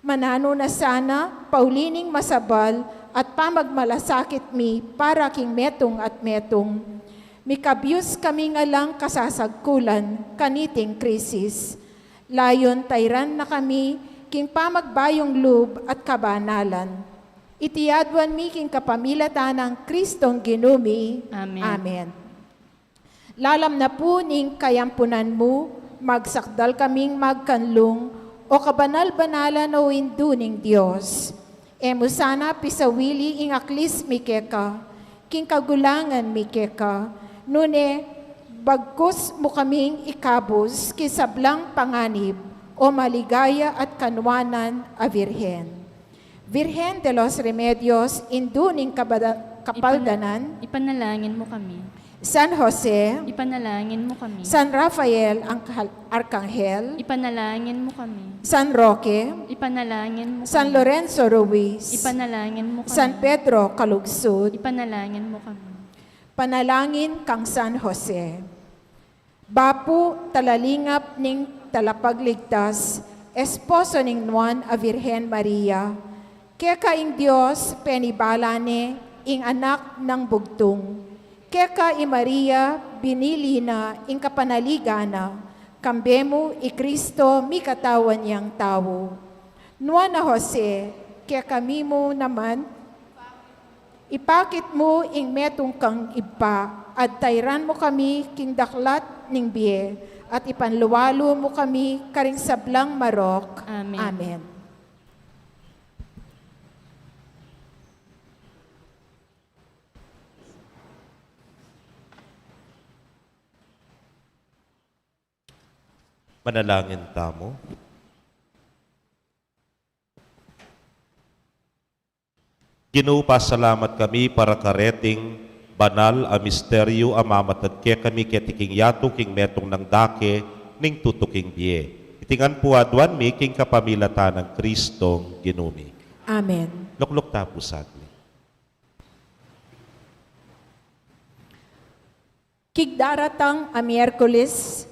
Mananu na sana, pauli ning masabal at pamagmalasakit mi para king metung at metung. Mikabyus kami nga lang kasasagkulan kaniting krisis. Layun tairan na kami king pamagbayung lub at kabanalan. Iti aduan mi king kapamilatan nang Kristong Ginu mi. Amen. Amen. Lalam na pu ning kayampunan mu, magsakdal kaming magkanlung, o kabanal-banalan o Indu ning Dios. E mu sana pisawili ing aklis mi keka, king kagulangan mi keka, nune bagkus mu kaming ikabus king sablang panganib, o maligaya at kanuanan a Virgen. Virgen de los Remedios, Indu ning kabada-, kapaldanan. Ipan-, ipanalangin mu kami. San Jose. Ipanalangin mu kami. San Rafael, Angkal-, Arkanghel. Ipanalangin mu kami. San Roque. Ipanalangin mu kami. San Lorenzo Ruiz. Ipanalangin mu kami. San Pedro Calungsod. Ipanalangin mu kami. Panalangin kang San Jose. Bapu, talalingap ning Talapagligtas, esposo ning Nuan a Virgen Maria, keka ing Dios penibala ne ing Anak nang Bugtung. Keka i Maria, binili na ing kapanaligan na, kambe mu i Kristo, mikatawan yang tau. Nuan a Jose, kekami mu naman, ipakit mu ing metung kang Ibpa, at tairan mu kami king daklat ning bie, at ipanlualu mu kami karing sablang marok. Amen. Amen. Manalangin tamu. Ginu, pasalamat kami para kareting banal a misteryu a mamatad kekami keti king yatu king metung nang dake ning tutuking bie. Iti ngan pu aduan mi king kapamilatan nang Kristong Ginu mi. Amen. Lukluk ta pu saglit. King daratang a Miyerkules,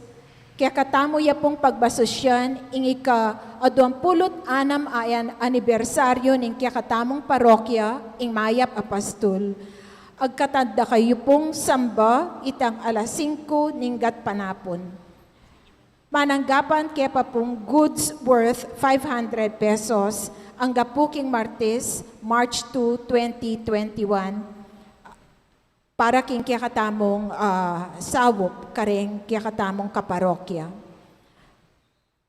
kekatamu ya pung pagbasusyan ing ika-aduampulu't anam a anibersaryu ning kekatamung parokya, ing Mayap a Pastul. Agkatan da kayu pung samba itang alas singku ning gatpanapun. Mananggapan ke pa pung goods worth five hundred pesos, angga pu king Martes, March two, twenty twenty-one, para king kekatamung, ah, saup, kareng kekatamung kaparokya.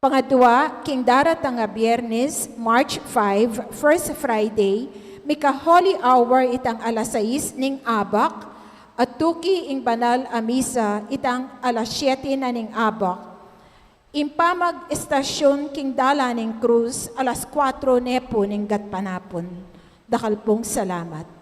Pangadua, king daratang a Biernes, March five, First Friday, mika Holy Hour itang alas sais ning abak, at tuki ing banal a misa itang alas siete na ning abak. Ing pamag-estasyun king dalan ning krus, alas kuatro ne pu ning gatpanapun. Dakal pung salamat.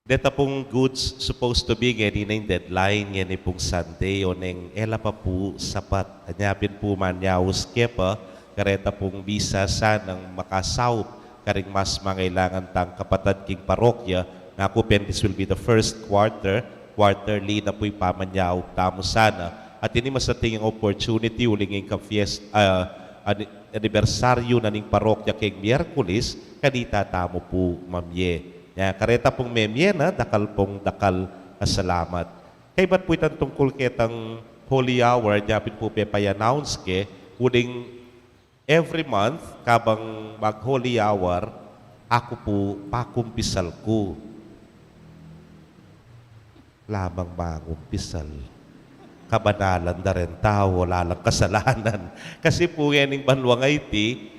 Deta pung goods supposed to be ngeni na ing deadline, ngeni pung Sunday, oneng e la pa pu sapat. Anya pin pu manyaus ke pa, kareta pung bisa sanang makasaup karing mas mangailangan tang kapatad king parokya, naku pin this will be the first quarter, quarterly na pu ing pamanyaup tamu sana. At ini masating yang opportunity, uling ing ka-fiest-, ah, ani-, anibersaryu na ning parokya keng Miyerkules, kanita tamu pu mamie. Ya, kareta pung memie na, dakal pung dakal a salamat. Kaybat pu itang tungkul ketang Holy Hour, nya pin pu pepa-announce ke, uling every month, kabang mag-Holy Hour, aku pu pakumpisal ku. Lamang mangumpisal. Kabanalan da ren tau, ala lang kasalanan. Kasi pu ngening banua ngeni,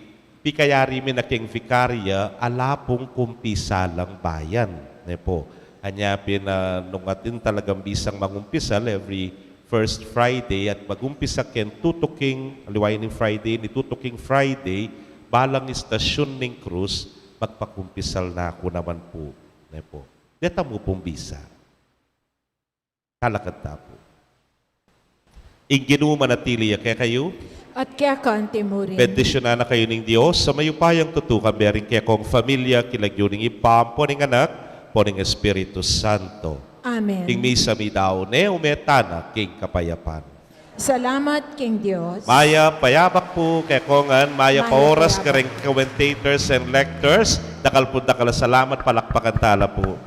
pikayari mi na keng vikarya, ala pung kumpisalang bayan. Ne pu. Anya pin, ah, nung atin talagang bisang mangumpisal every first Friday at mag-umpisa keng tutuking, aliwa ining Friday, ini tutuking Friday, balang estasyun ning krus, magpakumpisal na ku naman pu. Ne pu. Deta mu pung bisa. Kalakad ta pu. Ing Ginu manatili ya kekayu. At keka anti mu rin. Bendisyunan na kayu ning Dios a mayupayang tutu, kambe ring kekong familia, king lagyu ning Ibpa, ampo ning Anak, ampo ning Espiritu Santo. Amen. Ing misa meyari ne, ume tana king kapayapan. Salamat king Dios. Mayap a yabak pu kekongan, mayap a oras kareng commentators and lectors. Dakal pung dakal a salamat, palakpakan ta la pu.